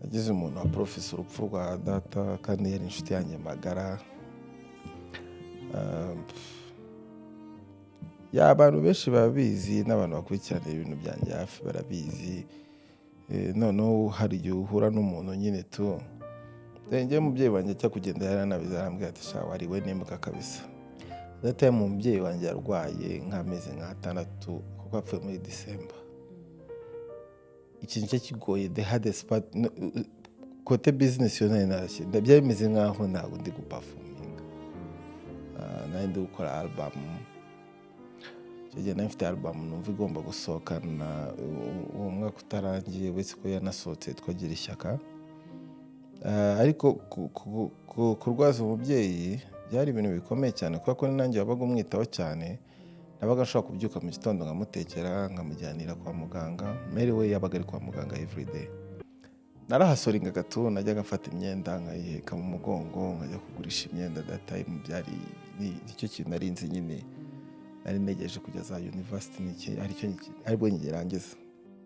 Nagize umuntu wa profesa urupfu rwa data, kandi yari inshuti yanjye magara. Ya, abantu benshi barabizi, n'abantu bakurikirana ibintu byanjye hafi barabizi. Noneho hari igihe uhura n'umuntu nyine tu. Njyewe umubyeyi wanjye ajya kugenda yaranabizi, arambwira ati: "Sha, wariwe n'imbwa kabisa." Data, mu mubyeyi wanjye, yarwaye nk'amezi nk'atandatu, kuko apfuye muri December. Ikintu cye kigoye, the hardest part, no, côté business yo nari narashye, byari bimeze nkaho ntabwo ndi guperforminga. Nari ndi gukora album icyo gihe, nari mfite album numva igomba gusohokana uwo mwaka utarangiye, uretse ko yanasohotse, twagira ishyaka. Ariko kurwaza umubyeyi byari ibintu bikomeye cyane, kubera ko ni nanjye wabaga umwitaho cyane. Nabaga nshobora kubyuka mu gitondo, nkamutekera, nkamujyanira kwa muganga. Mary we yabaga ari kwa muganga everyday. Narahustlingaga tu, najyaga mfata imyenda nkayiheka mu mugongo, nkajya kugurisha imyenda. That time byari nicyo kintu nari nzi nyine. Nari ntegereje kujya za university, niki aricyo aribwo nkirangiza.